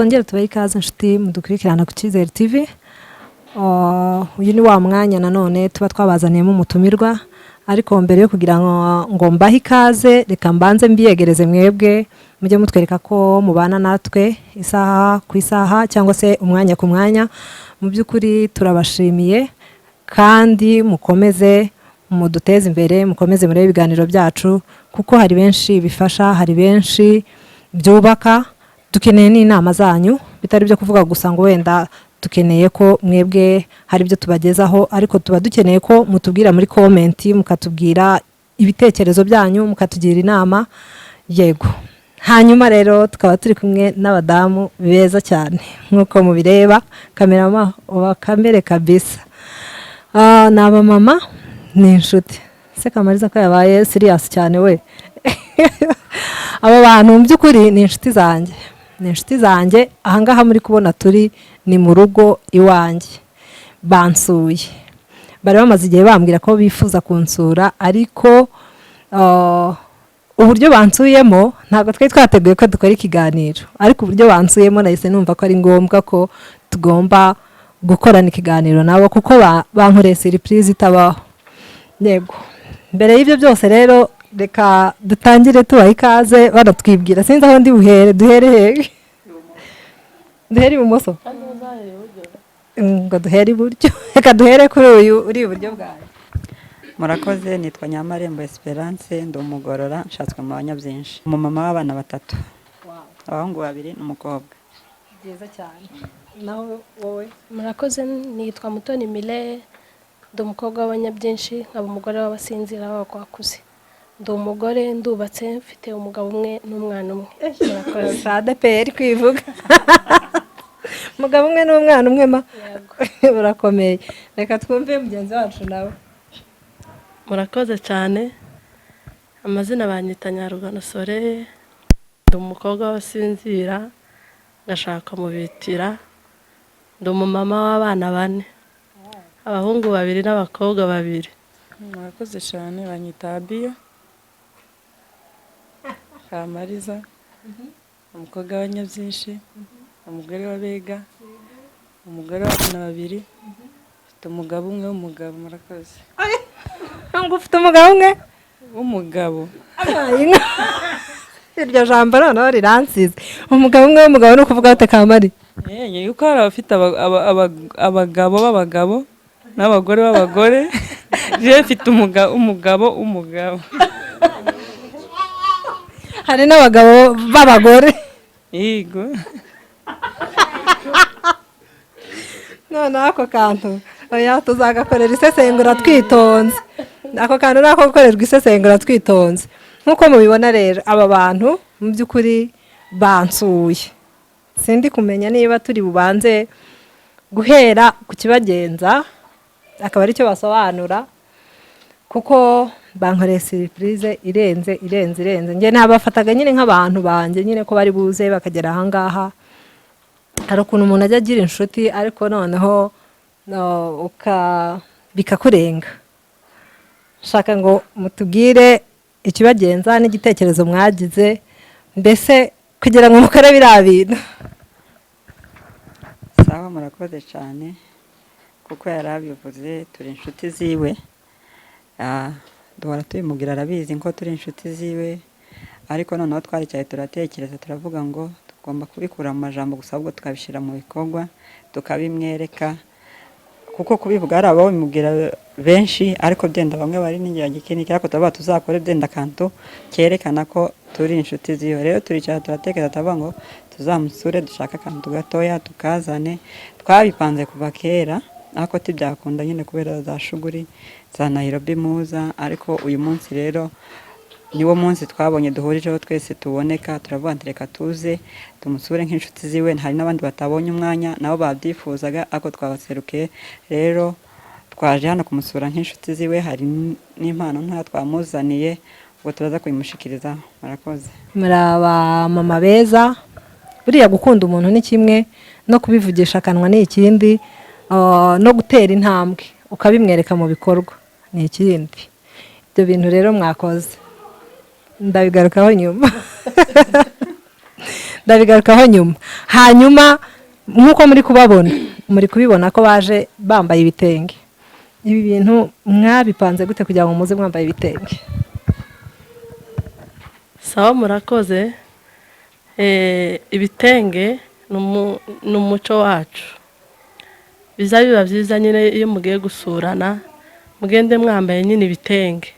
Twongere tubahe ikaze, inshuti mudukurikirana ku Cyizere TV. Uyu ni wa mwanya nanone tuba twabazaniyemo umutumirwa, ariko mbere yo kugira ngo mbahe ikaze, reka mbanze mbiyegereze mwebwe mujye mutwereka ko mubana natwe isaha ku isaha cyangwa se umwanya ku mwanya. Mu by'ukuri turabashimiye kandi mukomeze muduteze imbere, mukomeze murebe ibiganiro byacu, kuko hari benshi bifasha, hari benshi byubaka. Dukeneye n'inama zanyu, bitari byo kuvuga gusa ngo wenda dukeneye ko mwebwe hari ibyo tubagezaho, ariko tuba dukeneye ko mutubwira muri comment, mukatubwira ibitekerezo byanyu, mukatugira inama. Yego, hanyuma rero tukaba turi kumwe n'abadamu beza cyane nk'uko mubireba. Cameraman wakamere kabisa. Ni abamama, ni inshuti. Se Kamariza ko yabaye serious cyane we? Aba bantu mu by'ukuri ni inshuti zanjye, ni inshuti zanjye. Ahangaha muri kubona turi ni mu rugo iwanjye, bansuye. Bari bamaze igihe bambwira ko bifuza kunsura, ariko uburyo bansuyemo ntabwo twari twateguye ko dukora ikiganiro, ariko uburyo bansuyemo nahise numva ko ari ngombwa ko tugomba gukorana ikiganiro nabo, kuko bankoreye surprise itabaho. Yego, mbere y'ibyo byose rero, reka dutangire tubaha ikaze banatwibwira. Sinzi aho ndi buhere. Duhere hehe? Duhere ibumoso? Ngo duhere iburyo. Reka duhere kuri uyu uri iburyo bwawe. Murakoze. Nitwa Nyamarembo Esperance, ndi umugorora, nshatswe mu Banyabyinshi, umumama w'abana batatu, abahungu babiri n'umukobwa. Byiza cyane. Naho wowe? Murakoze. Nitwa Mutoni Mile, ndi umukobwa w'Abanyabyinshi, nkaba umugore w'Abasinzira b'Abakwakuze. Ndi umugore, ndubatse, mfite umugabo umwe n'umwana umwe. Murakoze. ADEPR kwivuga umugabo umwe n'umwana umwe ma. Urakomeye. Reka twumve mugenzi wacu nawe. Murakoze cyane. Amazina banyita Nyarugano Sore, ndi umukobwa w'Abasinzira, ngashaka mubitira, ndi umumama w'abana bane, abahungu babiri n'abakobwa babiri. Murakoze cyane. Banyita Abiya Kamariza, umukobwa w'Abanyabyinshi, umugore w'Abega, umugore w'abana babiri, mfite umugabo umwe w'umugabo. Murakoze. Ngo ufite umugabo umwe? W'umugabo. Abaye inka. Iryo jambo noneho riransize. Umugabo umwe w'umugabo ni ukuvuga ate, Kamari? Yewe, yuko hari abafite abagabo b'abagabo n'abagore b'abagore, jewe mfite umugabo w'umugabo. Hari n'abagabo b'abagore. Yego. Noneho ako kantu, oya, tuzagakorera isesengura twitonze. Ako kantu ni ako gukorerwa isesengura twitonze. Nk'uko mubibona rero, aba bantu mu by'ukuri bansuye. Sindi kumenya niba turi bubanze guhera ku kibagenza akaba aricyo basobanura, kuko bankoreye surprise irenze, irenze, irenze. Njye nabafataga nyine nk'abantu banjye nyine, ko bari buze bakagera ahangaha. Hari ukuntu umuntu ajya agira inshuti, ariko noneho no, bikakurenga. Shaka ngo mutubwire ikibagenza n'igitekerezo mwagize mbese kugira ngo mukore biriya bintu. Sawa, murakoze cyane. Kuko yari abivuze, turi inshuti ziwe. Duhora tubimubwira, arabizi ko turi inshuti ziwe, ariko noneho twaricaye turatekereza, turavuga ngo tugomba kubikura mu majambo gusa, ahubwo tukabishyira mu bikorwa, tukabimwereka, kuko kubivuga hari ababimubwira benshi, ariko byenda bamwe bari n'ingira, ariko turavuga tuzakore byenda akantu kerekana ko turi inshuti ziwe. Rero turicara turatekereza, turavuga ngo tuzamusure, dushake akantu gatoya tukazane. Twabipanze kuva kera, ariko tibyakunda nyine kubera za shuguri za Nairobi muza. Ariko uyu munsi rero niwo munsi twabonye duhurijeho twese tuboneka, turavuga nti reka tuze tumusure nk'inshuti ziwe. Hari n'abandi batabonye umwanya nabo babyifuzaga, ariko twabaserukiye. Rero twaje hano kumusura nk'inshuti ziwe, hari n'impano ntoya twamuzaniye, ubwo turaza kuyimushikiriza. Murakoze. Muri abamama beza. Buriya gukunda umuntu ni kimwe, no kubivugisha akanwa ni ikindi, no gutera intambwe ukabimwereka mu bikorwa ni ikindi. Ibyo bintu rero mwakoze ndabigarukaho nyuma. Ndabigarukaho nyuma. Hanyuma nk'uko muri kubabona, muri kubibona ko baje bambaye ibitenge. Ibi bintu mwabipanze gute kugira ngo muze mwambaye ibitenge? Sawa, murakoze. Ibitenge ni umuco wacu. Biza biba byiza nyine iyo mugiye gusurana, mugende mwambaye nyine ibitenge,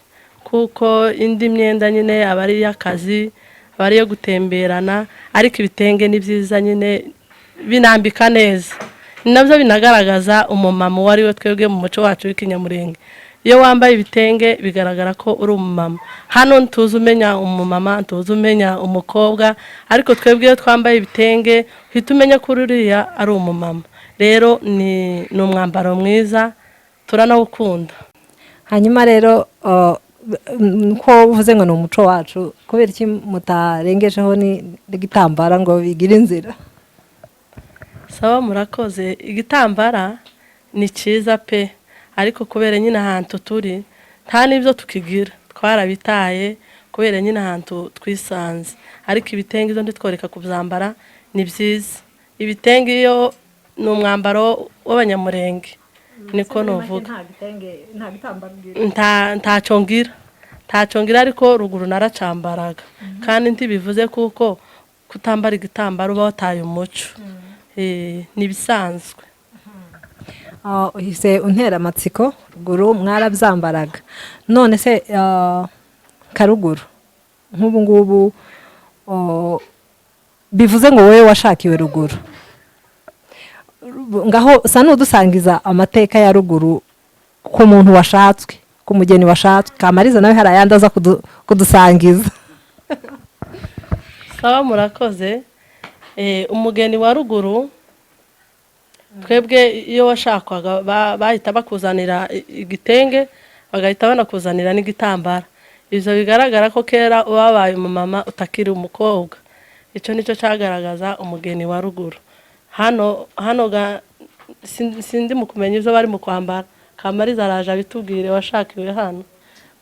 kuko indi myenda nyine aba ari iy'akazi, aba ari iyo gutemberana, ariko ibitenge ni byiza nyine, binambika neza, ni nabyo binagaragaza umumama uwo ari we. Twebwe mu muco wacu w'ikinyamurenge, iyo wambaye ibitenge bigaragara ko uri umumama. Hano ntuzi umenya umumama, ntuzi umenya umukobwa, ariko twebwe iyo twambaye ibitenge uhita umenya ko uriya ari umumama. Rero ni umwambaro mwiza, turanawukunda. Hanyuma rero ko uvuze ngo ni umuco wacu, kubera iki mutarengejeho n'igitambara ngo bigire inzira? Sawa, murakoze. Igitambara ni cyiza pe, ariko kubera nyine ahantu turi nta n'ibyo tukigira, twarabitaye kubera nyine ahantu twisanze. Ariko ibitenge ibyo ntitworeka kubyambara, ni byiza. Ibitenge iyo ni umwambaro w'abanyamurenge, niko nuvuga. Ntacyo ngira, ntacyo ngira, ariko ruguru naracambaraga, kandi ntibivuze kuko kutambara igitambaro uba wataye umuco. Ni ibisanzwe. Uhise untera amatsiko. Ruguru mwarabyambaraga, none se karuguru nk'ubu ngubu, bivuze ngo wowe washakiwe ruguru, ngaho sa n'udusangiza amateka ya ruguru ku muntu washatswe, ku mugeni washatswe. Kamariza nawe hari ayandi aza kudusangiza. Sawa, murakoze. Umugeni wa ruguru, twebwe iyo washakwaga bahita bakuzanira igitenge, bagahita banakuzanira n'igitambara. Ibyo bigaragara ko kera wabaye umumama, utakiri umukobwa. Icyo nicyo cyagaragaza umugeni wa ruguru. Hano sindi mu kumenya ibyo bari mu kwambara. Kamariza araje abitubwire, washakiwe hano.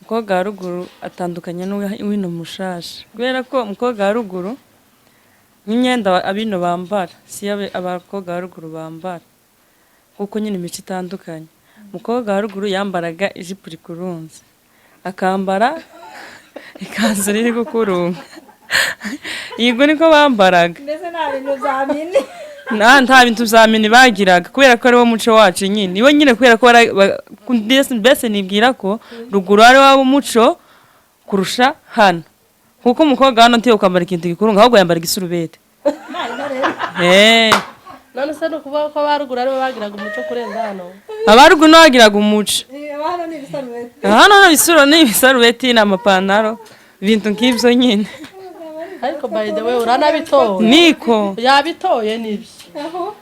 Umukobwa wa ruguru atandukanye n'uwino mushasha, kubera ko umukobwa wa ruguru n'imyenda abino bambara si yo abakobwa ba ruguru bambara, kuko nyine imico itandukanye. Umukobwa wa ruguru yambaraga ijipo rikurunze, akambara ikanzu riri gukurunga. Yego, niko bambaraga. Mbese nta bintu bya mini? Nta bintu bya mini bagiraga, kubera ko ariwo muco wacu nyine. Nibo nyine, kubera ko mbese nibwira ko ruguru ari waba umuco kurusha hano, kuko umukobwa hano ntiyo kwambara ikintu gikurunga, ahubwo yambara igisurubete. None se ni ukuvuga ko abaruguru aribo bagiraga umuco kurenza hano? Abaruguru nibo bagiraga umuco. Hano ni ibisarubeti. Hano ni ibisarubeti, ni amapantaro, ibintu nk'ibyo nyine. Ariko by the way uranabitoye. Niko. Yabitoye, nibyo.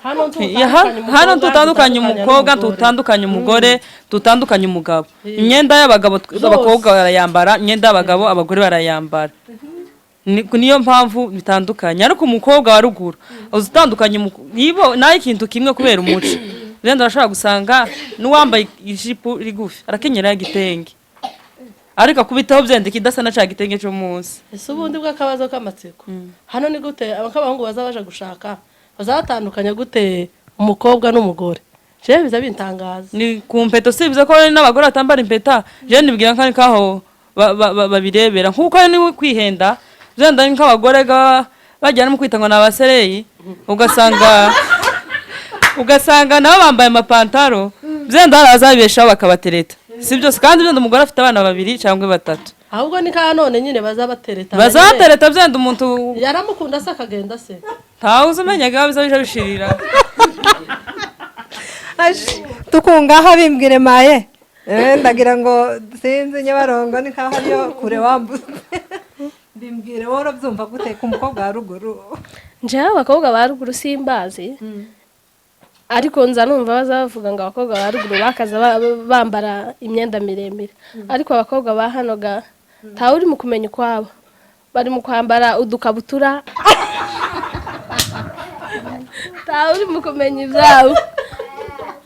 Hano Hano tutandukanye umukobwa, tutandukanye umugore, tutandukanye umugabo. Imyenda y'abagabo abakobwa barayambara, imyenda y'abagabo abagore barayambara. Niyo mpamvu bitandukanye. Ariko umukobwa wa ruguru uzitandukanye nibo nayo ikintu kimwe kubera umuco. Wenda urashobora gusanga n'uwambaye ijipo rigufi arakenyera igitenge, ariko akubitaho byenda kidasa na ca gitenge cyo munsi. Ese ubundi bw'akabazo k'amatsiko, hano ni gute abahungu baza baje gushaka bazatandukanya gute umukobwa n'umugore? Jewe biza bintangaza. Ni ku mpeto. Si biza ko hari n'abagore batambara impeta? Je nibwira ko ari kaho babirebera, nkuko ari ni kwihenda. Byenda ni nk'abagore bajyana mu kwita ngo ni abasereyi, ugasanga nabo bambaye amapantaro. Byenda hari abazabibeshaho bakabatereta, si byose. Kandi byenda umugore afite abana babiri cyangwa batatu. Ahubwo ni ka none nyine bazabatereta. Bazabatereta, byenda umuntu yaramukunda se, akagenda se. Ntawe uzi umenyaga biza bija bishirira. Tukungaho bimbwire maye. Ndagira ngo sinzi, Nyabarongo ni nkaho ariyo kure wambutse. Bimbwire, wowe urabyumva gute ku mukobwa wa ruguru? Njyewe abakobwa ba ruguru simbazi, ariko nza numva baza bavuga ngo abakobwa ba ruguru bakaza bambara imyenda miremire, ariko abakobwa ba hano ga ntawe uri mu kumenya ukwabo, bari mu kwambara udukabutura, ntawe uri mu kumenya ibyabo,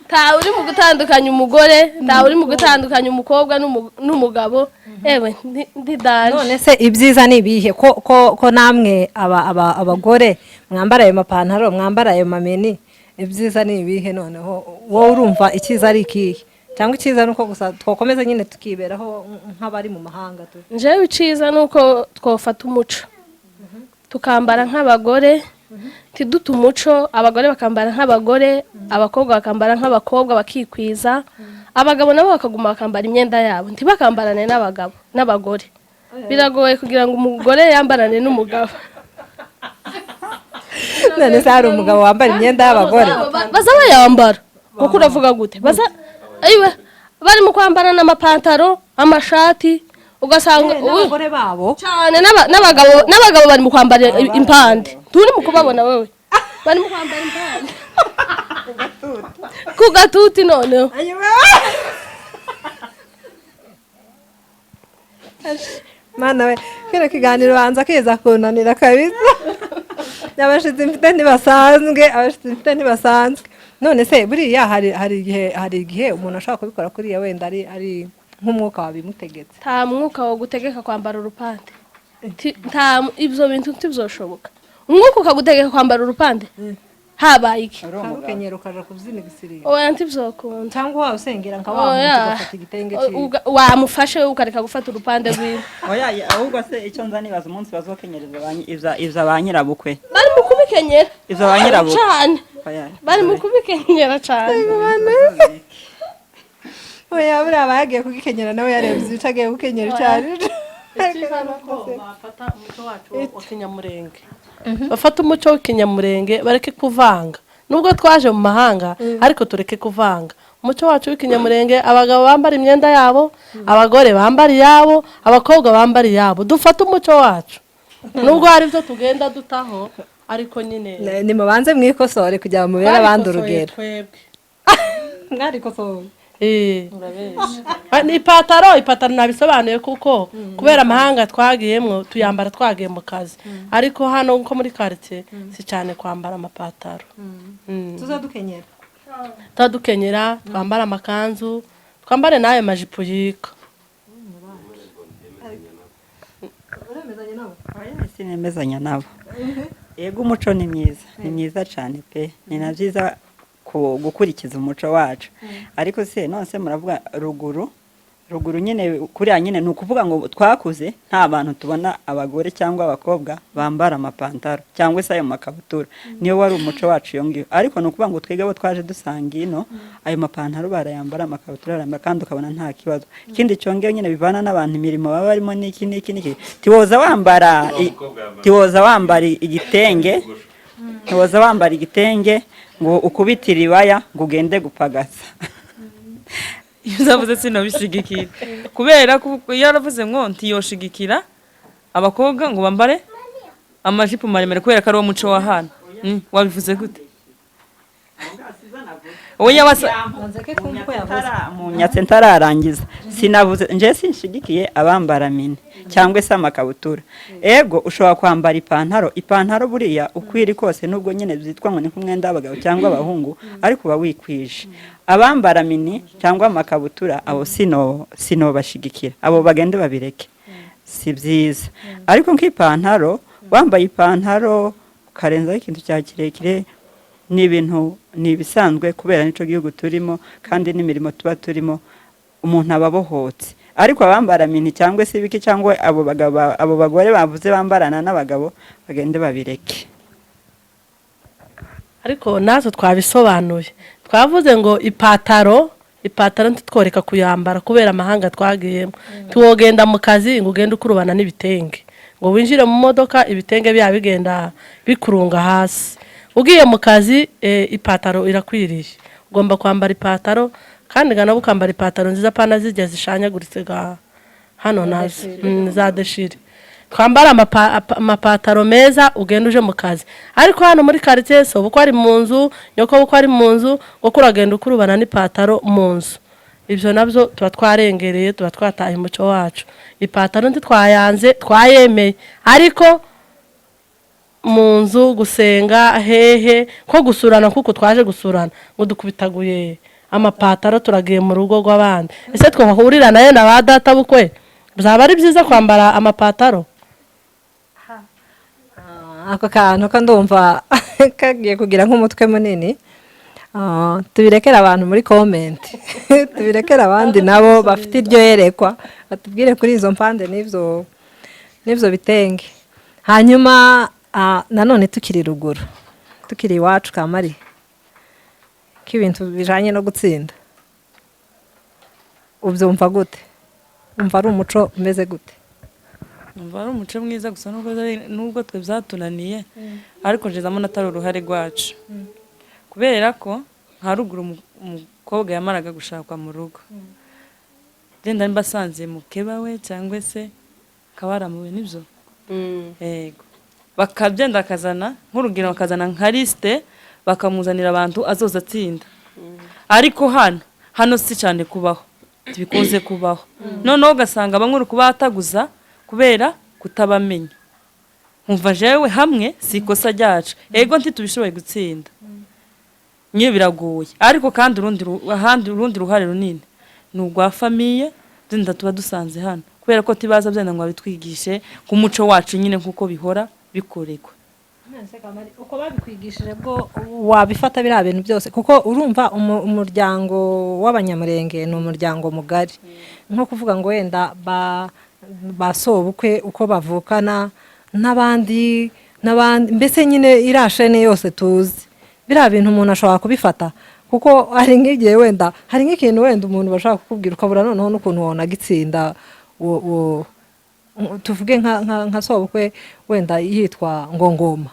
ntawe uri mu gutandukanya umugore, ntawe uri mu gutandukanya umukobwa n'umugabo. Ewe ndidaje. None se ibyiza ni ibihe, ko namwe abagore mwambara ayo mapantaro, mwambara ayo mamini? Ibyiza ni ibihe? Noneho wowe urumva icyiza ari ikihe? Cyangwa icyiza ni uko gusa twakomeza nyine tukiberaho nk'abari mu mahanga tu? Njyewe iciza ni uko twofata umuco, tukambara nk'abagore, ntidute umuco. Abagore bakambara nk'abagore, abakobwa bakambara nk'abakobwa, bakikwiza. Abagabo nabo bakaguma bakambara imyenda yabo, ntibakambarane n'abagabo n'abagore. Biragoye kugira ngo umugore yambarane n'umugabo. None se hari umugabo wambara imyenda y'abagore? Baza bayambara kuko uravuga gute? Baza ayiwe bari mu kwambara n'amapantaro, amashati, ugasanga N'abagore babo? Cyane, n'abagabo bari mu kwambara impande. Turi mu kubabona wowe, bari mu kwambara impande ku gatuti noneho. Mana we, kino kiganiro banza kiza kunanira kabisa. Abashitsi mfite ntibasanzwe, abashitsi mfite ntibasanzwe. None se buriya hari igihe umuntu ashobora kubikora kuriya, wenda ari nk'umwuka wabimutegetse? Nta mwuka wo gutegeka kwambara urupande. Nta ibyo bintu ntibyoshoboka. Umwuka ukagutegeka kwambara urupande, habaye iki? Ukenyera ukaja kubyina igisirimba? Oya, ntibyokunda. Cyangwa waba usengera nka wa muntu, Oya. ugafata igitenge cyiwe? Wamufashe ukareka gufata urupande rwiwe. Oya, ahubwo se icyo nza nibaza, umunsi bazokenyereza ivya ba nyirabukwe? Bari mu kubikenyera. Ivyo ba nyirabukwe. Cyane. Oya. Bari mu kubikenyera cyane. Oya, buriya aba yagiye kugikenyera nawe yarebye ibice agiye gukenyera icyo ari cyo. Icyiza ni uko bafata umuco wacu wa kinyamurenge, bafata umuco w'ikinyamurenge, bareke kuvanga. Nubwo twaje mu mahanga, ariko tureke kuvanga umuco wacu w'ikinyamurenge. Abagabo bambara imyenda yabo, abagore bambara iyabo, abakobwa bambara iyabo. Dufate umuco wacu, nubwo hari ibyo tugenda dutaho, ariko nyine Nimubanze mwikosore kugira ngo mubere abandi Twabikosoye urugero. twebwe. Mwarikosoye? Eh. Ni ipataro nabisobanuye, kuko kubera amahanga twagiyemwo tuyambara twagiye mu kazi, ariko hano nko muri quartier si cyane kwambara amapataro. Tuzadukenyera. Tuba dukenyera, twambara amakanzu, twambare n'ayo majipo yika. Uremezanya nabo? Oya, sinemezanya nabo. Yego, umuco ni mwiza, ni mwiza cyane pe, ni na byiza gukurikiza umuco wacu. Ariko se none se muravuga ruguru, ruguru nyine kuriya nyine ni ukuvuga ngo twakuze nta bantu tubona abagore cyangwa abakobwa bambara amapantaro cyangwa se ayo makabutura, niyo wari umuco wacu iyo ngiyo. Ariko ni ukuvuga ngo twebwe abo twaje dusanga ino, ayo mapantaro barayambara, amakabutura barayambara, kandi ukabona nta kibazo. Ikindi cyongeye nyine bivana n'abantu, imirimo baba barimo n'iki n'iki n'iki. Tiwoza wambara igitenge, ntiwoza wambara igitenge ngo ukubite iribaya ngo ugende gupagasa. Ibyo uzavuze sinabishigikira, kubera ko iyo yaravuze ngo ntiyoshigikira abakobwa ngo bambare amajipo maremare kubera ko ari wo muco wa hano. Wabivuze gute oya wasa? Mu myatsi ntararangiza, sinavuze nje sinshigikiye abambara mini cyangwa se amakabutura. Ego, ushobora kwambara ipantaro. Ipantaro buriya uko iri kose, nubwo nyine byitwa ngo ni nk'umwenda w'abagabo cyangwa abahungu, ariko uba wikwije. Abambara mini cyangwa amakabutura, abo sinobashigikira, abo bagende babireke, si byiza. Ariko nk'ipantaro, wambaye ipantaro ukarenzaho ikintu cya kirekire, ni ibintu ni ibisanzwe, kubera n'icyo gihugu turimo kandi n'imirimo tuba turimo, umuntu aba abohotse. Ariko abambara mini cyangwa se ibiki, cyangwa abo bagabo, abo bagore bavuze bambarana n'abagabo, bagende babireke. Ariko natwe twabisobanuye, twavuze ngo ipataro ntitworeka kuyambara kubera amahanga twagiyemo. Tuwogenda mu kazi ngo ugende ukurubana n'ibitenge, ngo winjire mu modoka ibitenge byaba bigenda bikurunga hasi. Ugiye mu kazi, ipataro irakwiriye, ugomba kwambara ipataro, kandi nabo ukambara ipataro nziza, pana zijya zishanyaguritse ga hano nazo za déchiré. Twambara amapataro meza, ugenda uje mu kazi. Ariko hano muri quartier, so uko ari mu nzu, nyoko uko ari mu nzu, ngo uragenda ukurubana n'ipataro mu nzu, ibyo nabyo tuba twarengereye, tuba twataye umuco wacu. Ipataro ntitwayanze, twayemeye, ariko mu nzu, gusenga hehe, ko gusurana, kuko twaje gusurana, ngo dukubitaguye amapataro turagiye mu rugo rw'abandi. Ese twahurira nayo na ba data bukwe? Byaba ari byiza kwambara amapataro. Ako kantu ko ndumva kagiye kugira nk'umutwe munini. Tubirekere abantu muri comment, tubirekere abandi nabo bafite iryo yerekwa batubwire kuri izo mpande n'ibyo bitenge. Hanyuma nanone tukiri ruguru, tukiri iwacu kamari k'ibintu bijanye no gutsinda, ubyumva gute? Umva ari umuco umeze gute? Umva ari umuco mwiza gusa, nubwo twe byatunaniye, ariko njezamo atari uruhare rwacu, kubera ko nka ruguru umukobwa yamaraga gushakwa mu rugo, genda nimba asanze mukeba we cyangwa se akaba yaramuwe nibyo, yego, bakabyenda bakazana nk'urugero, bakazana nka liste, bakamuzanira abantu azoza atsinda. Ariko hano si cyane kubaho, ntibikunze kubaho. Noneho ugasanga bamwe uri kubataguza kubera kutabamenya. Nkumva jewe hamwe si ikosa ryacu, ego ntitubishoboye gutsinda niyo biragoye, ariko kandi ahandi urundi ruhare runini ni urwa famille byenda tuba dusanze hano, kubera ko tibaza byenda ngo babitwigishe ku muco wacu nyine nk'uko bihora bikoregwa. Uko babikwigishije bwo wabifata biriya bintu byose, kuko urumva umuryango w'Abanyamurenge ni umuryango mugari, nko kuvuga ngo wenda ba sobukwe uko bavukana n'abandi n'abandi, mbese nyine iriya chaîne yose tuzi, biriya bintu umuntu ashobora kubifata, kuko hari nk'igihe wenda hari nk'ikintu wenda umuntu bashaka kukubwira ukabura noneho n'ukuntu wabona tuvuge nka sobukwe wenda yitwa Ngongoma,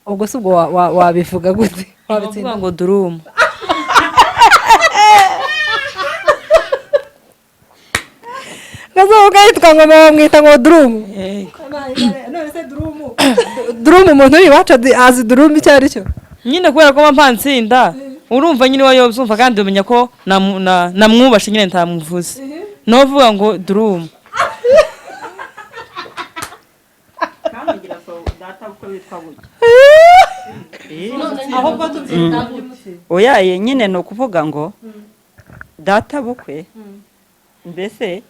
ubwo si ubwo wabivuga gute? Wabitsinda ngo durumu. Nka sobukwe yitwa Ngoma bamwita ngo durumu. None se durumu umuntu uri iwacu azi durumu icyo ari cyo? Nyine kubera ko mpa nsinda, urumva nyine wayobyumva kandi umenya ko namwubashe nyine ntamuvuze, novuga ngo durumu. Oya, nyine ni ukuvuga ngo data bukwe, mbese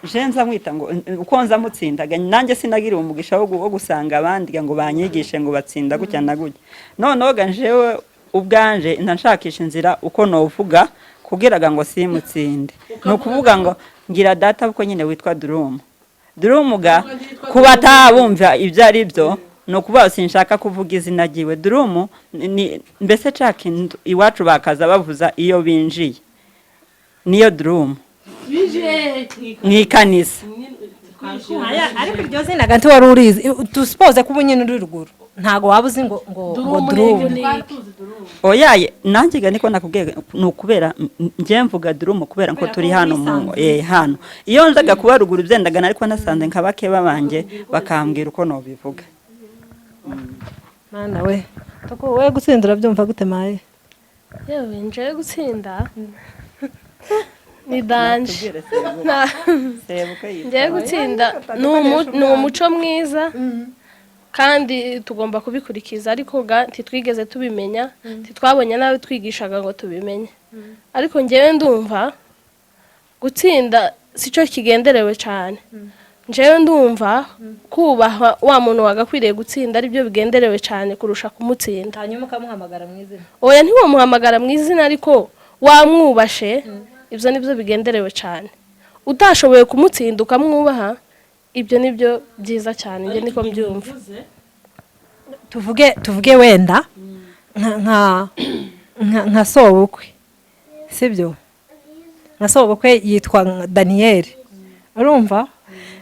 je nza mwita ngo uko nza mutsindaga nanjye sinagiriwe umugisha wo gusanga abandi ngo banyigishe ngo batsinda gutya na gutya. Noneho ga jewe ubwanje nshakisha inzira uko novuga kugira ngo simutsinde, ni ukuvuga ngo ngira data bukwe nyine witwa Durumu. Durumu ga kuba atabumva ibyo ari byo, ni ukuvuga sinshaka kuvuga izina ryiwe. Durumu ni mbese caka iwacu bakaza bavuza iyo binjiye, niyo durumu mu ikanisa. Ariko iryo zina gato wari urizi, dusipoze kuba nyine uri ruguru ntago waba uzi ngo durumu. Oya, nanjye ga niko nakubwiye, ni ukubera njye mvuga durumu kubera ko turi hano mu hano. Iyo nzaga kuba ruguru byendaga, ariko nasanze nka bake babanje bakambwira uko nobivuga. Mana we, toko we gutsinda urabyumva gute maye? Yewe nje gutsinda ni danje. Ngiye gutsinda ni umuco mwiza kandi tugomba kubikurikiza, ariko ntitwigeze tubimenya, ntitwabonye nawe twigishaga ngo tubimenye. Ariko ngewe ndumva gutsinda sico kigenderewe cyane. Njewe ndumva kubaha wa muntu wagakwiriye gutsinda aribyo bigenderewe cyane kurusha kumutsinda. Hanyuma ukamuhamagara mu izina. Oya, ntiwamuhamagara mu izina, ariko wamwubashe, ibyo nibyo bigenderewe cyane. Utashoboye kumutsinda ukamwubaha, ibyo nibyo byiza cyane, njye niko mbyumva. Tuvuge wenda nka sobukwe, sibyo? Nka sobukwe yitwa Daniel, urumva?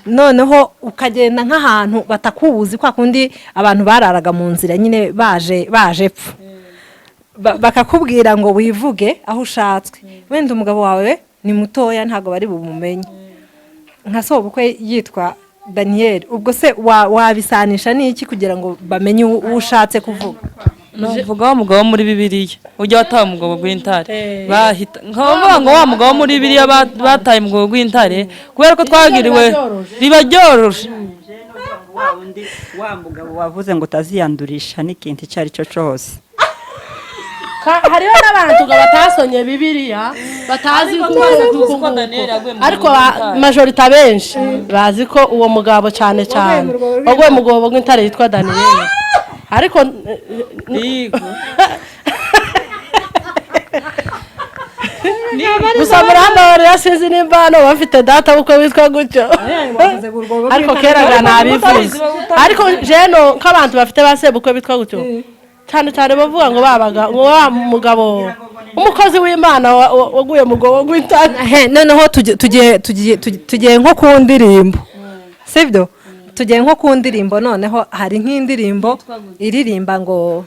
Noneho ukagenda nk'ahantu batakubuzi, kwa kundi abantu bararaga mu nzira nyine baje pfu, bakakubwira ngo wivuge aho ushatswe, wenda umugabo wawe ni mutoya ntago bari bumumenye. Nka sobukwe yitwa Daniel, ubwo se wabisanisha n'iki kugira ngo bamenye uwo ushatse kuvuga? Nuvuga wa mugabo muri Bibiliya ujya wataye umugabo gw'intare, bahita nkavuga ngo wa mugabo muri Bibiliya bataye umugabo gw'intare kubera ko twagiriwe riba ryoroshe. Wa mugabo wavuze ngo utaziyandurisha n'ikintu icyo ari cyo cyose. Hariho n'abantu ngo batasomye Bibiliya, batazi Ariko ko twese tuzi ko Daniel yaguye mu ariko rwobo rw'intare. Majorité benshi bazi ko uwo mugabo cyane cyane waguye mu rwobo rw'intare yitwa Daniel, ariko Yego. Gusa murambabarira, sinzi nimba hano bafite data bukwe witwa gutyo, ariko kera ga nabivuze. Ariko jeno nk'abantu bafite ba sebukwe bitwa gutyo, cyane cyane bavuga ngo babaga ngo wa mugabo umukozi w'Imana waguye mu rwobo rw'intare. Ehe, noneho tugiye nko ku ndirimbo, sibyo? Tugiye nko ku ndirimbo. Noneho hari nk'indirimbo iririmba ngo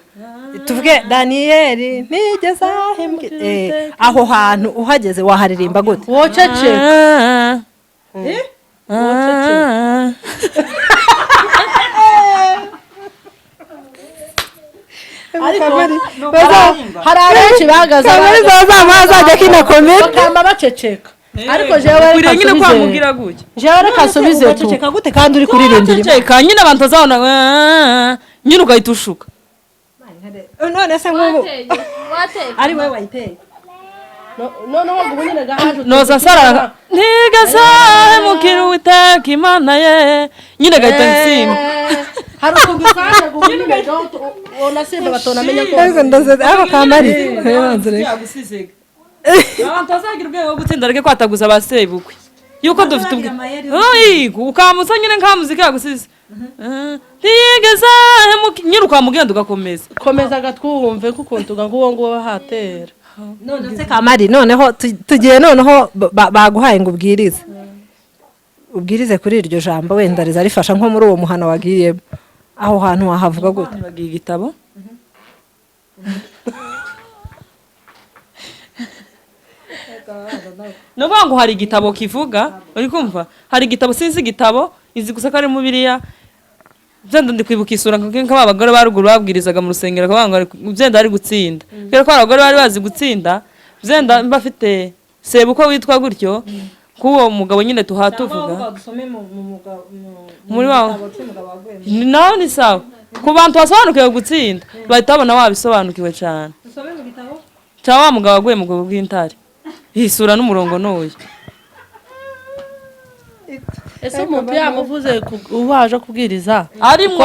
tuvuge Daniyeli ntigeze ahembwe. Aho hantu uhageze waharirimba gute? Woceceka. Ariko hari abenshi bahagaze Kamari zazamuha azajya akina komedi. Bakamba baceceka, ariko jewe Ukwiriye reka nyine nsubize. kwamubwira gutya. Jewe reka nsubize tu. Ugaceceka gute kandi uri kuririmbira? Ceceka nyine, abantu bazabona nyine ugahita ushuka. None se nk'ubu Wateye. ari wowe wayiteye? Noneho ubu nyine gahaje. Noza sarara ntigasahemukira Uwiteka Imana ye, nyine gahita nsimba. Hari ukuntu usanga ubu nyine ubona simba batonamenya ko Ariko ndaze ako Kamari banze reka. Abantu bazagira ubwenge bwo gutsinda, areke kwataguza ba sebukwe yuko dufite ubwe. Oyi, ukamusa nyine nka muzika yagusize ntiyigeze ahemuka, nyine ukamugenda ugakomeza. Komeza gatwumve kukuntu nguwo nguwo hatera. None se Kamari, noneho tugiye noneho baguhaye ngo ubwirize kuri iryo jambo, wenda riza rifasha nko muri uwo muhano wagiyemo, aho hantu wahavuga gute? Bagiye igitabo. Ni ukuvuga ngo hari igitabo kivuga, uri kumva, hari igitabo, sinzi igitabo, izi gusa ko ari mu biriya byenda. Ndi kwibuka isura nka ba bagore ba ruguru babwirizaga mu rusengero, bakavuga ngo byenda ari gutsinda, kubera ko hari abagore bari bazi gutsinda. Byenda bafite sebukwe witwa gutyo k'uwo mugabo nyine tuhatuvuga muri wa nawe ni sawa. Ku bantu basobanukiwe gutsinda, bahita babona wabisobanukiwe cyane. Cya wa mugabo waguye mu rwobo rw'intare, isura n'umurongo n'uyu. Ese umuntu yamuvuze uwaje kubwiriza arimo. Ko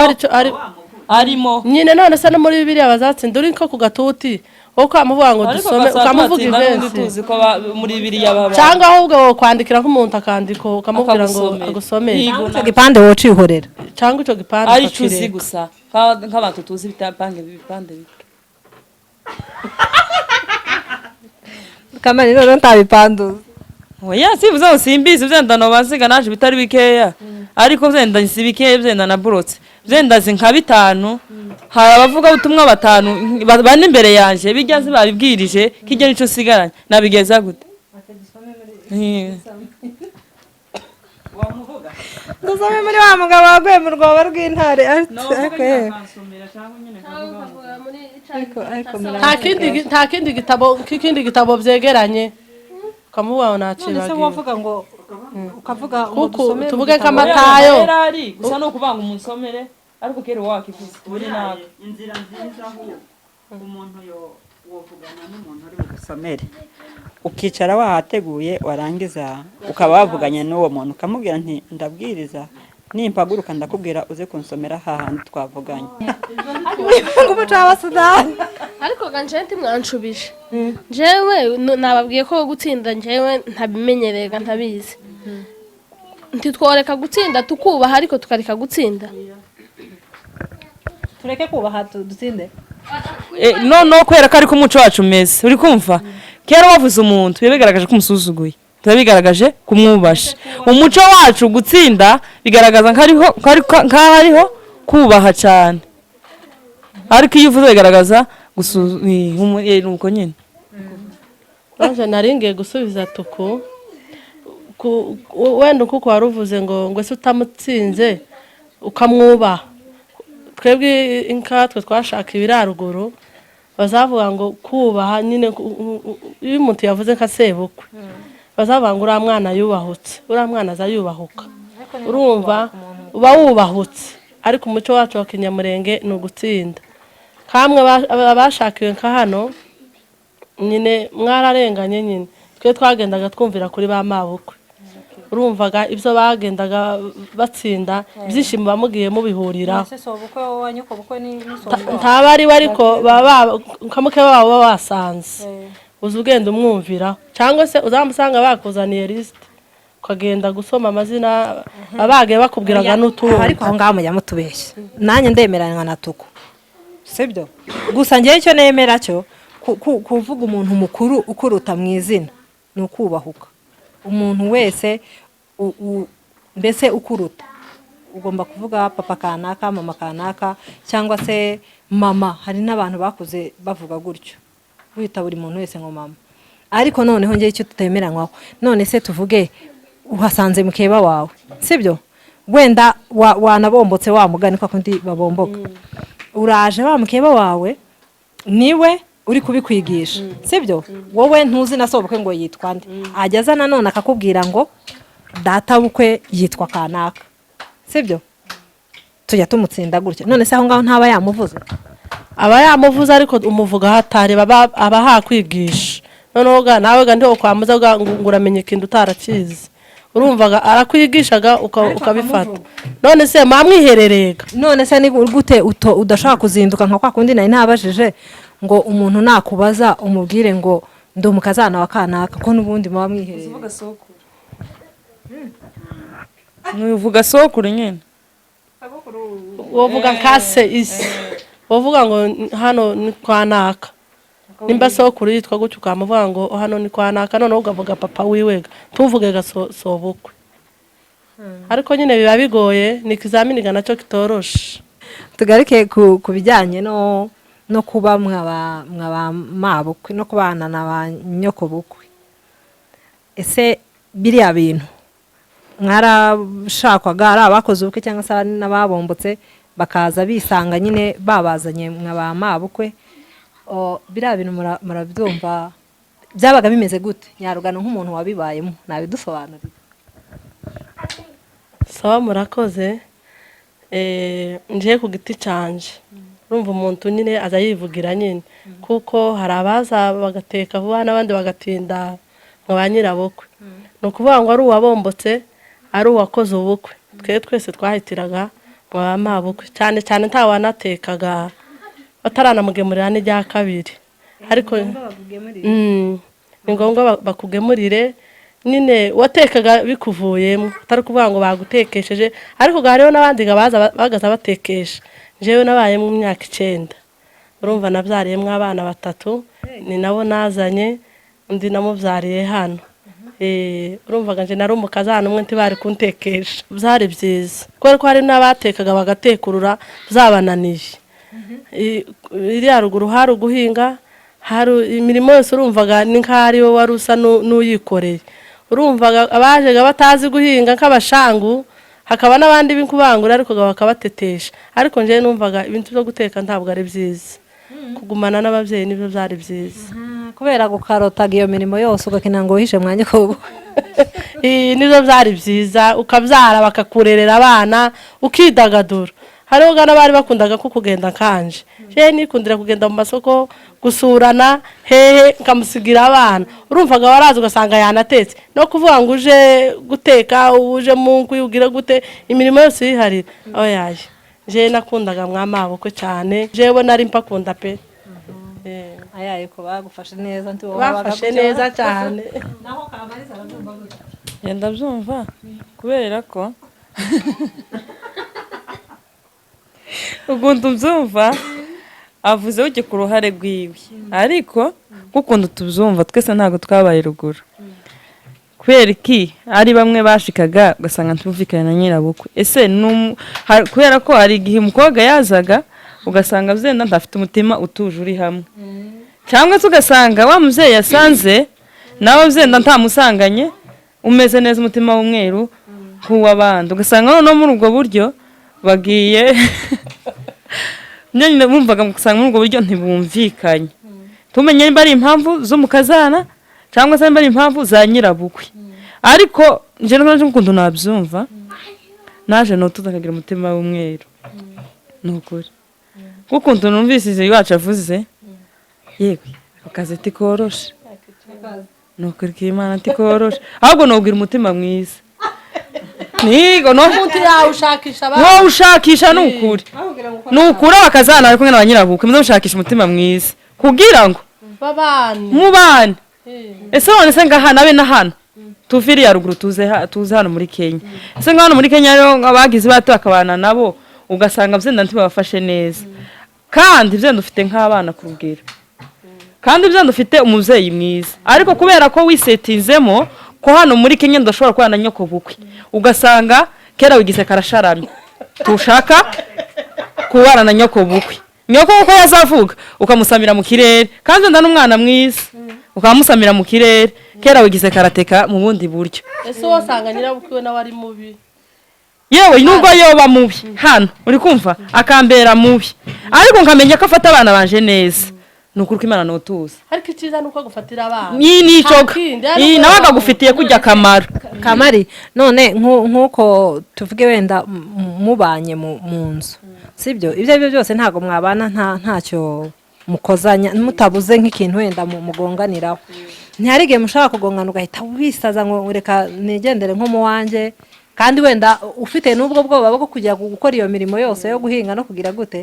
Arimo. Nyine none se no muri Bibiliya bazatsinda, uri nko ku gatuti wowe ukamuvuga ngo Ariko dusome, gasaba ukamuvuga tubatsinda n'ubundi ivensi. Tuzi ko muri biriya baba Cyangwa ahubwo wowe kwandikira nk'umuntu akandiko, ukamubwira ngo Akagusomera. agusomere. Yego. Icyo gipande wocihorera. Cyangwa icyo gipande Ari cyo uzi ukakireka. Gusa nk'abantu tuzi ibipange ibipande bito. Kamari, noneho ntabipanduza. Oya, sivuze ngo simbizi, byenda nobansiga naje bitari bikeya, ariko byenda si bikeya, byenda na burotse byenda zi nka bitanu. Hari abavuga ubutumwa batanu, bane imbere yanjye, bijya nzi babibwirije kijya nico nsigaranye, nabigeza gute? Dusome muri wa mugabo waguye mu rwobo rw'intare, ariko yewe. Ariko Nta kindi gitabo k'ikindi gitabo byegeranye, ukamuvuga ngo None se nacibagiwe. wavuga ngo ukavuga ngo Kuko dusome mu tuvuge gitabo. nk'Amatayo. Yarari gusa ni ukuvuga ngo umunsomere, ariko kera wakivuze ubu ni naka. Inzira nziza ahubwo umuntu wovugana n'umuntu uri bugusomere, ukicara wahateguye, warangiza ukaba wavuganye n'uwo muntu, ukamubwira nti ndabwiriza, nimpaguruka ndakubwira uze kunsomera hahandi twavuganye. Ngo umuco w'Abasudani. Ariko ganje ntimwanshubije. Njyewe nababwiye ko gutsinda njyewe ntabimenyereye, ntabizi. Ntitworeka gutsinda tukubaha, ariko tukareka gutsinda. Tureke kubaha dutsinde? No kubera ko ariko umuco wacu umeze, uri kumva, kera wavuze umuntu biba bigaragaje ko umusuzuguye, biba bigaragaje kumwubasha. Umuco wacu gutsinda bigaragaza nk'aho ariho kubaha cyane, ariko iyo uvuze bigaragaza ni uko nyine. Nanje nari ngiye gusubiza tuku wenda kuko wari uvuze ngo ese utamutsinze ukamwubaha. Twebwe inkatwe twashaka ibiraruguru, bazavuga ngo kubaha nyine iyo umuntu yavuze nka sebukwe, bazavuga ngo uriya mwana yubahutse, uriya mwana aza yubahuka, urumva uba wubahutse. Ariko umuco wacu wa kinyamurenge ni ugutsinda kamwe abashakiwe nka hano. Nyine mwararenganye nyine, twe twagendaga twumvira kuri ba mabukwe, urumvaga ibyo bagendaga batsinda, ibyishimo bamugiye mubihuriraho. Ese si ubukwe wowe nyoko bukwe ni Ntaba ari we, ariko baba kamuke babo baba basanze uzi ugenda umwumvira, cyangwa se uzamusanga bakuzaniye lisite ukagenda gusoma amazina abagiye bakubwiraga n'utundi. Ariko aho ngaho mujya mutubeshya, nanjye ndemeranywa na Tuku, sibyo? Gusa ngewe icyo nemera cyo kuvuga umuntu mukuru ukuruta mu izina ni ukubahuka. Umuntu wese mbese ukuruta ugomba kuvuga papa kanaka, mama kanaka, cyangwa se mama. Hari n'abantu bakuze bavuga gutyo, wita buri muntu wese ngo mama. Ariko noneho ngewe icyo tutemeranywaho, none se tuvuge uhasanze mukeba wawe, sibyo? Wenda wanabombotse, wa mugani kwa kundi babomboka, uraje, wa mukeba wawe niwe uri kubikwigisha, sibyo? Wowe ntuzi na sobukwe ngo yitwa nde. Ajya aza nanone akakubwira ngo data bukwe yitwa kanaka, sibyo? Tujya tumutsinda gutya. None se aho ngaho ntaba yamuvuze? Aba yamuvuze, ariko umuvuga aho atari, aba hakwigisha. Noneho ga nawe ga ndiho kwamuza ga ngo uramenye ikintu utarakizi, urumvaga arakwigishaga ukabifata. None se mwamwiherereye ga? None se ni gute udashobora kuzinduka nka kwa kundi nari nabajije ngo umuntu nakubaza umubwire ngo ndi umukazana wa kanaka, ko n'ubundi muba mwiherereye? Ntuvuga sokuru nyine. Wovuga nkase isi, wovuga ngo hano ni kwa naka, nimba sokuru yitwa gutyo ukamuvuga ngo hano ni kwa naka, noneho ukavuga papa wiwe ga, ntuvuge ga sobukwe. Ariko nyine biba bigoye, ni ikizamini ga nacyo kitoroshe. Tugaruke ku bijyanye no kuba mwaba mabukwe no kubana na ba nyokobukwe. Ese biriya bintu mwarashakwaga, ari abakoze ubukwe cyangwa se ari n'ababombotse bakaza bisanga nyine babazanye mwaba mabukwe, biriya bintu murabyumva byabaga bimeze gute? Nyarugano nk'umuntu wabibayemo nabidusobanurire. Sawa, murakoze. Ngiye ku giti canje, urumva umuntu nyine aza yivugira nyine, kuko hari abaza bagateka vuba n'abandi bagatinda nka ba nyirabukwe. Ni ukuvuga ngo ari uwabombotse, ari uwakoze ubukwe, twe twese twahitiraga mu ba mabukwe, cyane cyane nta wanatekaga bataranamugemurira n'irya kabiri. Ariko ni ngombwa bakugemurire nyine, watekaga bikuvuyemo, atari ukuvuga ngo bagutekesheje. Ariko ga hariho n'abandi ga baza bagaza batekesha. Njyewe nabaye mu myaka 9, urumva nabyariyemo abana batatu, ni nabo nazanye, undi namubyariye hano. Urumvaga nje nari umukazana umwe, ntibari kuntekesha. Byari byiza kubera ko hari n'abatekaga bagatekurura byabananiye. Iriya ruguru hari uguhinga, hari imirimo yose, urumvaga ni nk'aho ari wowe wari usa n'uyikoreye. Urumvaga abajega batazi guhinga nk'abashangu, hakaba n'abandi b'inkubangura, ariko bakabatetesha. Ariko njyewe numvaga ibintu byo guteka ntabwo ari byiza, kugumana n'ababyeyi nibyo byari byiza. Kubera gukarotaga iyo mirimo yose ugakina ngo wihishe mwanya ko Nibyo byari byiza, ukabyara bakakurerera abana, ukidagadura. Hariho n'abari bakundaga ko kugenda kanje, jewe nikundira kugenda mu masoko gusurana hehe, nkamusigira abana. Urumvaga waraza ugasanga yanatetse, no kuvuga ngo uje guteka, uje mu nkwi, ugire gute, imirimo yose uyiharira oyaye. Jewe nakundaga mwamabukwe cyane, jewe nari mpakunda pe. Ayaye ko bagufashe neza nti wowe? Bafashe neza cyane. Naho Kamariza arabyumva gute? Ngenda byumva kubera ko ukuntu mbyumva avuze ujye ku ruhare rwiwe, ariko nk'ukuntu tubyumva twese ntabwo twabaye ruguru. Kubera iki ari bamwe bashikaga ugasanga ntumvikane na nyirabukwe? Ese kubera ko hari igihe umukobwa yazaga ugasanga byenda ntafite umutima utuje uri hamwe, cyangwa se ugasanga wa mubyeyi yasanze nawe byenda ntamusanganye umeze neza, umutima w'umweru nk'uw'abandi, ugasanga noneho muri ubwo buryo bagiye nyine bumvaga ugasanga muri ubwo buryo ntibumvikanye, tumenye niba ari impamvu z'umukazana cyangwa se niba ari impamvu za nyirabukwe. Ariko njye naje ukuntu nabyumva, naje nutuza akagira umutima w'umweru, ni ukuri nk'ukuntu numvise iwacu avuze, yewe Akazi tikoroshe, ni ukuri k'Imana tikoroshe, ahubwo nubwira umutima mwiza nigo no Umuntu yawe ushakisha abana. Wowe ushakisha, ni ukuri, ni ukuri, abakazana bari kumwe na ba nyirabukwe, muze mushakisha umutima mwiza kugira ngo babane. Mubane. Ese none se ngaha nabe na hano tuve iriya ruguru, tuze hano muri Kenya, ese nka hano muri Kenya rero abagize bato bakabana nabo, ugasanga byenda ntibabafashe neza, kandi byenda ufite nk'abana ku rugero, kandi byenda ufite umubyeyi mwiza, ariko kubera ko wisetinzemo ko hano muri Kenya ndashobora kubana na nyoko bukwe, ugasanga kera wigize karasharamye, tushaka kubana na nyoko bukwe, nyoko uko yazavuga ukamusamira mu kirere, kandi wenda n'umwana mwiza ukamusamira mu kirere, kera wigize karateka mu bundi buryo. Ese wasanga nyirabukwe nawe ari mubi? Yewe, nubwo yoba mubi hano, uri kumva, akambera mubi, ariko nkamenya ko afata abana banje neza, ni ukuri ko Imana ntutuza. Ariko icyiza ni uko agufatira abana. Ni nicoga. Nta kindi, ariko Ni nawe akagufitiye kujya akamaro. Kamari, none nk'uko tuvuge wenda mubanye mu nzu, sibyo? Ibyo ari byo byose ntabwo mwabana ntacyo mukozanya, mutabuze nk'ikintu wenda mugonganiraho. Ntihari igihe mushobora kugongana ugahita wisaza ngo reka nigendere nko mu wanjye, kandi wenda ufite n'ubwo bwoba bwo kujya gukora iyo mirimo yose yo guhinga no kugira gute?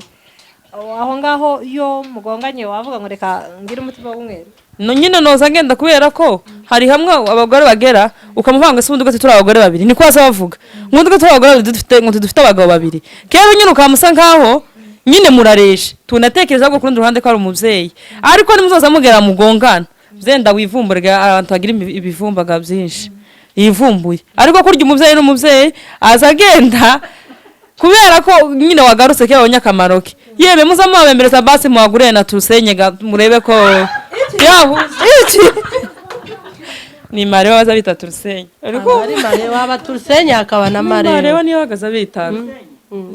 Aho ngaho iyo mugonganye wavuga ngo reka ngire umutima w'umweru? No nyine noza ngenda, kubera ko hari hamwe abagore bagera ukamuvanga, se ubundi turi abagore babiri, niko baza bavuga ngo ubundi turi abagore babiri, dufite ngo dufite abagabo babiri. Kera nyine ukamusa nkaho nyine murareshe, tunatekereza ko ku rundi ruhande ko ari umubyeyi, ariko nimuzoza mugera mugongana, byenda wivumbura. Abantu bagira ibivumbaga byinshi yivumbuye, ariko kurya umubyeyi n'umubyeyi aza agenda kubera ko nyine wagarutse ko yabonye akamaro ke. Yewe, muza mubabembereza basi, muhagurire na turusenye murebe ko yahuze iki ni mareba baza bita turusenye. Ariko ari mareba, aba turusenye hakaba na mareba. Mareba niyo bagaza bitaga.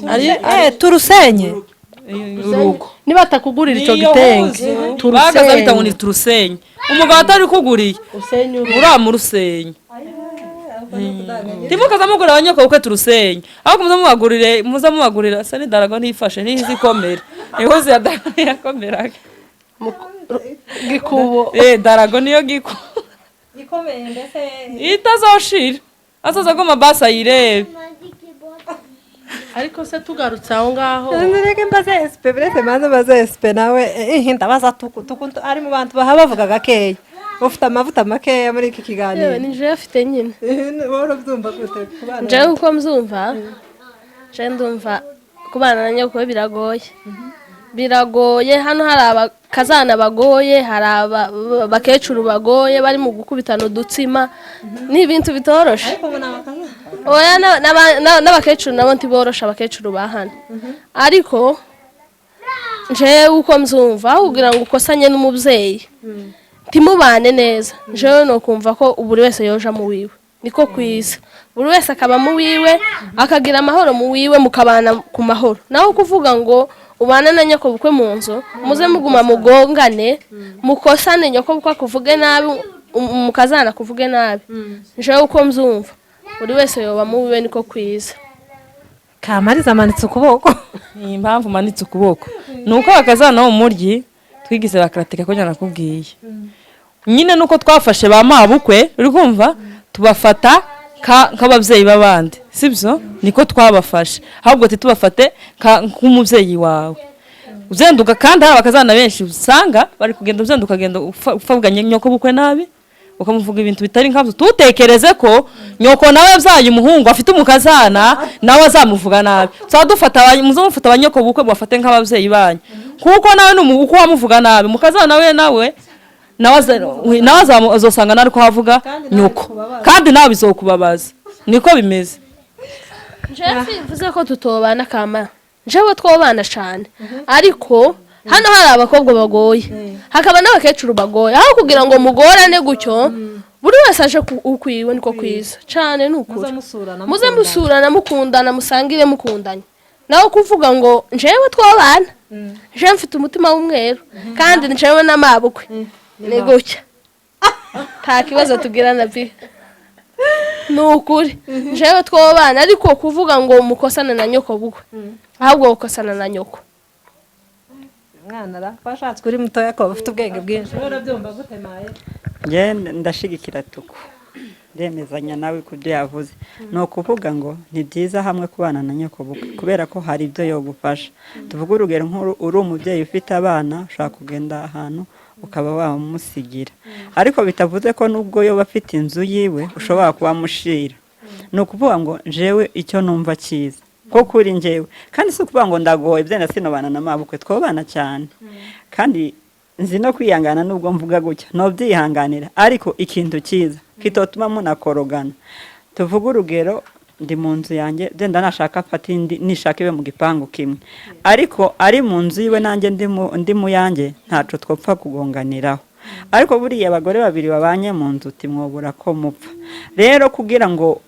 Ari Turusenye. Urugo. Niba atakugurira icyo Niyo gitenge, huzu. Bagaza bita ngo ni turusenye, umugabo atari kuguriye usenye urugo. Uramurusenye, ntimukaza mugura abanyoko bukwe turusenye, ahubwo muza mubagurire, muza mubagurira se ni darago ntifashe ntizikomera, ihuzu ya darago ntiyakomeraga. Gikubo. Darago niyo giko ikomeye mbese. Itazoshira, azoza agoma basi ayirebe. Ariko se tugarutse aho ngaho, Nzireke mbaze SP, buretse maze mbaze SP nawe, ndabaza tuku tuku ari mu bantu baha bavuga gakeya, ufite amavuta makeya muri iki Yewe, kiganiro. Ni jewe afite nyine. Wowe urabyumva gute kubana? Jewe uko mzumva, jewe ndumva kubana na nyoko biragoye, biragoye. Hano hari abakazana bagoye, hari abakecuru bagoye bari mu gukubitana udutsima, ni ibintu bitoroshe. Ariko ngo ni abakazana. Oya, n'abakecuru nabo ntiboroshe, abakecuru ba hano. Ariko jewe uko mzumva, aho kugira ngo ukosanye n'umubyeyi ntimubane neza, jewe ni ukumva ko buri wese yoja mu wiwe, niko kwiza, buri wese akaba mu wiwe, akagira amahoro mu wiwe, mukabana ku mahoro. Naho kuvuga ngo ubane na nyoko bukwe mu nzu, muze muguma mugongane, mukosane, nyoko bukwe akuvuge nabi, umukazana akuvuge nabi, jewe uko mzumva buri wese yoba mu wiwe, niko kwiza. Kamariza amanitse ukuboko. Ni impamvu manitse ukuboko ni uko bakazana wo muryi twigize bakaratika ko nakubwiye nyine nuko twafashe ba mabukwe, uri kumva, tubafata nk'ababyeyi b'abandi, sibyo? Niko twabafashe, ahubwo titubafate nk'umubyeyi wawe uzenduka. Kandi hari abakazana benshi usanga bari kugenda uzenduka, ukagenda ufavuganye nyoko bukwe nabi, ukamuvuga ibintu bitari nkabyo, tutekereze ko nyoko nawe yabyaye umuhungu afite umukazana, nawe azamuvuga nabi. Tuzaba dufata muze mufata abanyoko bukwe mubafate nk'ababyeyi banyu, kuko nawe ni uko wamuvuga nabi mukazana we, nawe azosanga nawe ko havuga nyoko, kandi nawe bizokubabaza. Niko bimeze. Jewe simvuze ko tutobana kama, jewe twobana cyane, ariko hano hari abakobwa bagoye, hakaba n'abakecuru bagoye. Aho kugira ngo mugorane gutyo, buri wese aje ukwiwe, niko kwiza cyane, ni ukuri. Musurana. Muze musurana, mukundana, musangire mukundanye. Naho kuvuga ngo njewe twobana, jewe mfite umutima w'umweru, kandi njewe n'amabukwe ni gutya, nta kibazo tugirana bi, ni ukuri njewe twobana. Ariko kuvuga ngo mukosane na nyoko bukwe, ahubwo gukosana na nyoko. Mwana ra, ko washatswe uri mutoya, ko ufite ubwenge bwinshi, wowe urabyumva gute, Maye? Njye ndashigikira Tuku, ndemezanya nawe ku byo yavuze. Ni ukuvuga ngo ni byiza hamwe kubana na nyokobukwe, kubera ko hari ibyo yogufasha. Tuvuge urugero, nk'uru uri umubyeyi ufite abana, ushobora kugenda ahantu ukaba wamusigira, ariko bitavuze ko nubwo yoba afite inzu yiwe ushobora kuba amushira. Ni ukuvuga ngo njyewe icyo numva cyiza ko kuri njyewe, kandi si ukuvuga ngo ndagoye, byenda sinobana na mabukwe, twobana cyane, kandi nzi no kwihangana. Nubwo mvuga gutya ntubyihanganira, ariko ikintu cyiza kitotuma munakorogana, tuvuge urugero, ndi mu nzu yanjye, byenda nashaka afata indi, nishaka ibe mu gipangu kimwe, ariko ari mu nzu yiwe, nanjye ndi mu yanjye, ntaco twopfa kugonganiraho. Ariko buriya abagore babiri babanye mu nzu, timwobura ko mupfa. Rero kugira ngo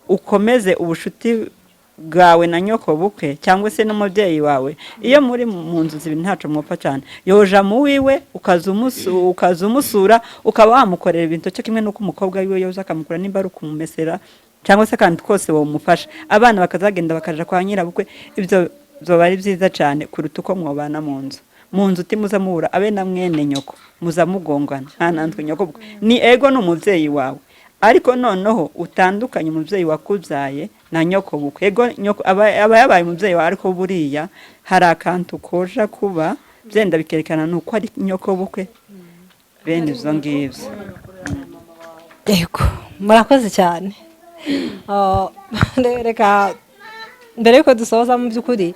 ukomeze ubushuti bwawe na nyoko bukwe cyangwa se n'umubyeyi wawe, iyo muri mu nzu zibiri ntaco mwopfa cyane. Yoja mu wiwe, ukaza umusura, ukaba wamukorera ibintu cyo kimwe n'uko umukobwa wiwe yoza akamukora, nimba ari ukumumesera cyangwa se akantu kose wamufasha, abana bakazagenda bakaja kwa nyirabukwe. Ibyo byoba ari byiza cyane kuruta uko mwobana mu nzu. Mu nzu utimuza muhura abe na mwene nyoko, muza mugongana. Nta nantwe nyoko bukwe ni ego, ni umubyeyi wawe, ariko noneho utandukanye umubyeyi wakubyaye na nyoko bukwe. Ego, nyoko aba yabaye umubyeyi wawe, ariko buriya hari akantu koja kuba byenda bikerekana ni uko ari nyoko bukwe, bene ibyo ngibyo. Yego, murakoze cyane. Reka mbere yuko dusoza, mu by'ukuri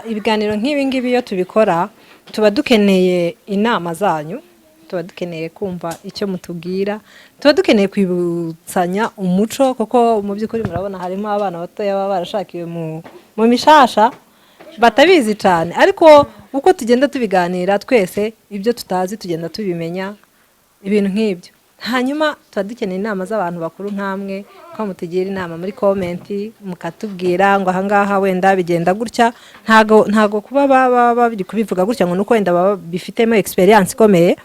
ibiganiro nk'ibi ngibi iyo tubikora tuba dukeneye inama zanyu, tuba dukeneye kumva icyo mutubwira, tuba dukeneye kwibutsanya umuco, kuko mu by'ukuri murabona harimo abana batoya baba barashakiwe mu mishasha batabizi cyane. Ariko uko tugenda tubiganira twese, ibyo tutazi tugenda tubimenya, ibintu nk'ibyo. Hanyuma tuba dukeneye inama z'abantu bakuru nk'amwe, ko mutugira inama muri comment, mukatubwira ngo ahangaha wenda bigenda gutya. Ntago kuba baba bari kubivuga gutya ngo nuko wenda baba bifitemo experience ikomeye,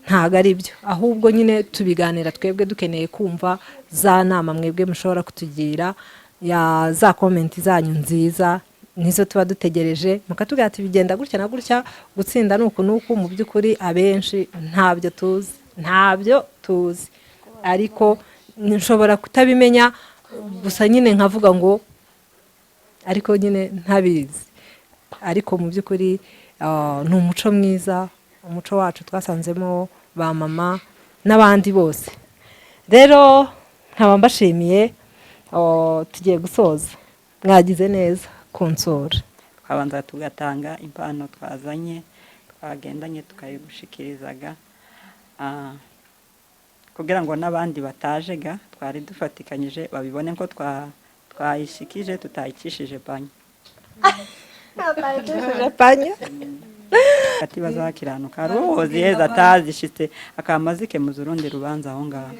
ntago ari byo. Ahubwo nyine tubiganira twebwe dukeneye kumva za nama mwebwe mushobora kutugira, ya za comment zanyu nziza nizo tuba dutegereje, mukatubwira ati bigenda gutya na gutya, gutsinda ni uku n'uku. Mu by'ukuri abenshi ntabyo tuzi, ntabyo tuzi, ariko nshobora kutabimenya gusa nyine nkavuga ngo ariko nyine ntabizi. Ariko mu by'ukuri ni umuco mwiza, umuco wacu twasanzemo ba mama n'abandi bose. Rero nkaba mbashimiye. Tugiye gusoza, mwagize neza kunsura. Twabanza tugatanga impano twazanye, twagendanye, tukayigushikirizaga kugira ngo n'abandi batajega twari dufatikanyije babibone ko twayishikije tutayicishije panya. Panya. Ati bazakiranuka hari uwo ziheza atazishitse akama zikemuza urundi rubanza aho ngaho.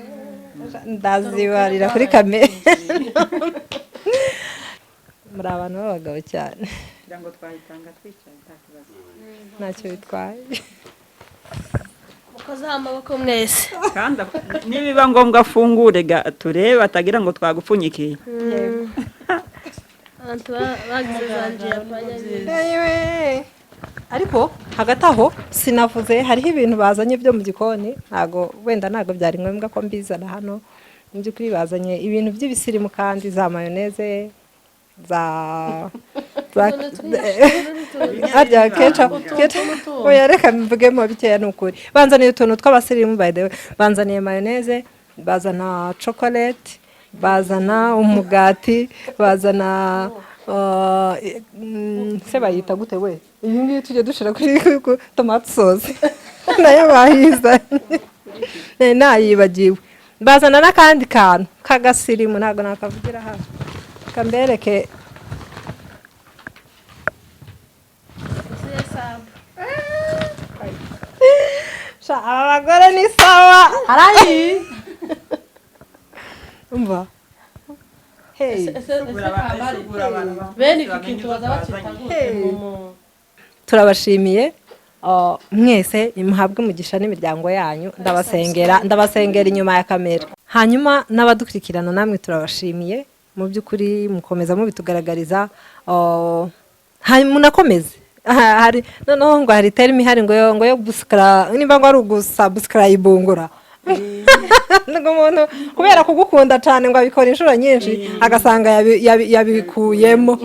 Ndazibarira kuri kamera, muri abantu b'abagabo cyane. Kugira ngo twayitanga twicaye nta kibazo. Ntacyo bitwaye. Mukozeho amaboko mwese. Kandi nibiba ngombwa afungure ga turebe, atagira ngo twagupfunyikiye. Abantu bagize za njiya panya. Yewe. Ariko hagati aho sinavuze, hariho ibintu bazanye byo mu gikoni, ntago wenda ntago byari ngombwa ko mbizana hano. Mu by'ukuri bazanye ibintu by'ibisirimu, kandi za mayonnaise, za harya ketchup, oya, reka mvugemo bikeya. Ni ukuri banzaniye utuntu tw'abasirimu. By the way, banzaniye mayonnaise, bazana chocolate, bazana umugati, bazana se bayita gute we iyi ngiyi tujya dushyira kuri tomato sauce, nayo bayizanye, nayibagiwe. Bazana n'akandi kantu k'agasirimu, ntabwo nakavugira hano, kambereke. Sha, aba bagore ni sawa. Harayi. Umva, hey. Bene iki kintu baza bakita gute mu Turabashimiye mwese, muhabwe umugisha n'imiryango yanyu. Ndabasengera, ndabasengera inyuma ya kamera. Hanyuma n'abadukurikirana namwe turabashimiye mu by'ukuri, mukomeza mubitugaragariza, hanyuma munakomeze. Aha, hari noneho ngo hari terme ihari ngo yo gusikara, nimba ngo ari ugusubscribungura, ngo umuntu kubera kugukunda cyane ngo abikora inshuro nyinshi, agasanga yabikuyemo.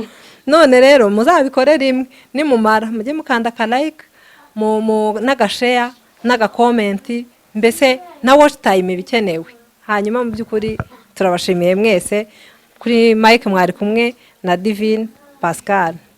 None rero muzabikore rimwe, nimumara mujye mukanda aka like n'agashare n'agacomment, mbese na watch time ibikenewe. Hanyuma mu by'ukuri turabashimiye mwese. Kuri mike mwari kumwe na Divine Pascal.